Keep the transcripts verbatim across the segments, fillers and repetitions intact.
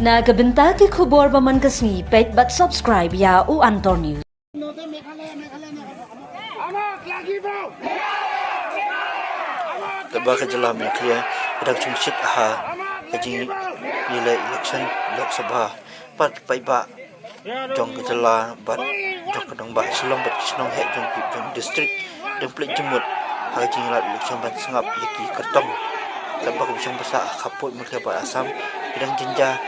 Na ka bynta ki khubor ba man ka sngi, peit bad subscribe ïa u Antor News. Katba ka jylla Meghalaya ka dang shongshit ha ka jingïaleh election Lok Sabha, bad paidbah jong ka jylla bad jong ka nongbah Shillong bad ki shnong heh jong ki jong district dang pynleit jingmut ha ka jingïaleh election ban sngap ïa ki kyrtong. Katba ka bishong basa ha khappud Meghalaya bad Assam ki dang jynjar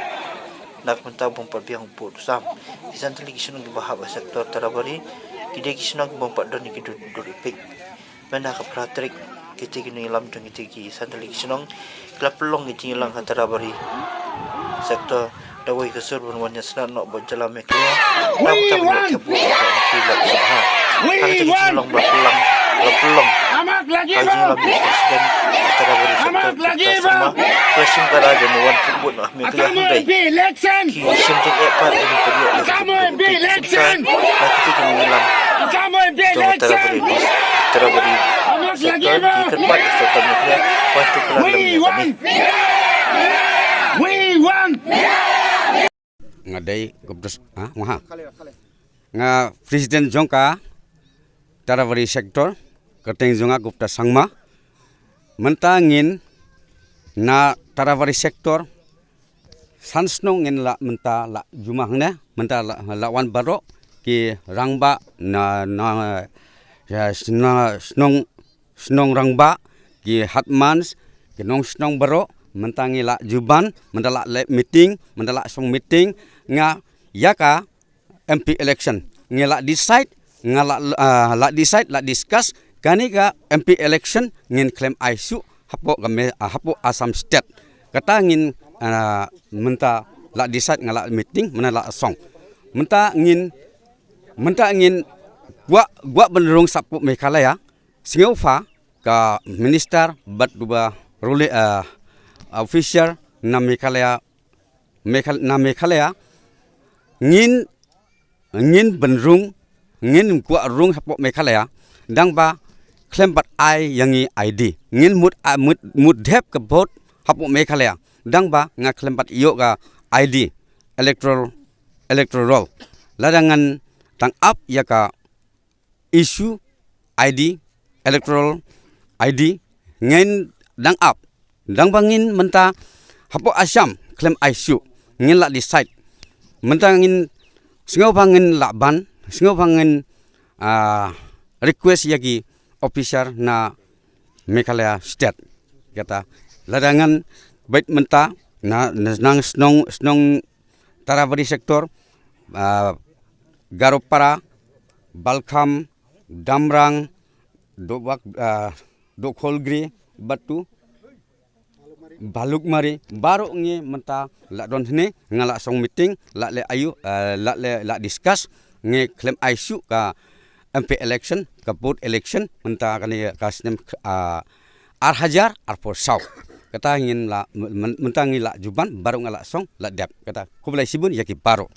na ka bynta bym pat biang u pud u sam. Ki san tylli ki shnong kiba hap ha sector Tarabari ki dei ki shnong kiba ym pat don ïa ki dur dur ipit. Mynta ka phra tarik kita ki nongïalam jong kita ki san tylli ki shnong ki la pynlong ïa ki jingïalang ha Tarabari sector da wei ka sur ban wan ïasnoh noh bad jylla Meghalaya. Tam tam ïa ka bud ka M P Lok Sabha. Ha ka jingïalang ba pynlong ba pynlong ha ka jingïalam ïa ka president ka Tarabari sector ka Sangma. Ka shim ka da wan ka bud noh Meghalaya hynrei ki shim jingeh pat ïa ka bud ïa ka bud. Na kita ki nongïalam jong Tarabari East, Tarabari sector ki kyrpad ïa ka sorkar Meghalaya ban tuklar lem ïa kane. Nga dei Gupta s-, ha, nga ha. Nga president jong ka Tarabari sector, kyrteng jong nga Gupta Sangma. Mynta ngin na Tarabari sector san shnong ngin la mynta la jumah hangne, mynta la, la wan baroh ki rangbah na, na, ya, sna-, shnong, shnong rangbah, ki headmans, ki nongshnong baroh, mynta ngi la jubab, mynta la leh meeting, mynta la song meeting, nga ïa ka M P election. Ngi la decide, nga la, ah, la decide, la discuss, kane ka M P election ngin khlem ai shuh hapoh ka me-, ah, hapoh Assam State. Kata ngin, ah, mynta la decide nga la meeting, mynta la song. Mynta ngin, mynta ngin kwah, kwah ban rung shapoh Meghalaya, sngewbha ka minister bad uba ruling, ah, officer na Meghalaya, Meghal-, na Meghalaya, ngin, ngin ban rung, ngin kwah rung hapoh Meghalaya, dang ba khlem pat ai ïa ngi I D. Ngin mut, ah, mut, mut dep ka vote hapoh Meghalaya, dang ba nga khlem pat ïoh ka I D, electoral, electoral roll. Lada ngan tang ap ïa ka issue I D, electoral I D, ngin dang ap. Dang ba ngin mynta hapoh Assam khlem ai shuh, ngin la decide. Mynta ngin sngewbha ngin la ban, sngewbha ngin, ah, request ïa ki officer na Meghalaya State. Kata lada ngan bad mynta na, na nang shnong, shnong Tarabari sector, ah, Garopara, Balkham, Damrang, Dobak, ah, Dokholgri, Batu, Balukmari, baroh ngi mynta la don hne, nga la song meeting, la leh ayu, ah, la leh, la discuss, ngi khlem ai shuh ka M P election, ka vote election, mynta kane ka snem, ah, ar hajar arphew saw. Kata ngin la, myn-, mynta ngi la jubab, baroh nga la song, la dep. Kata, khublei shibun ïa ki baroh.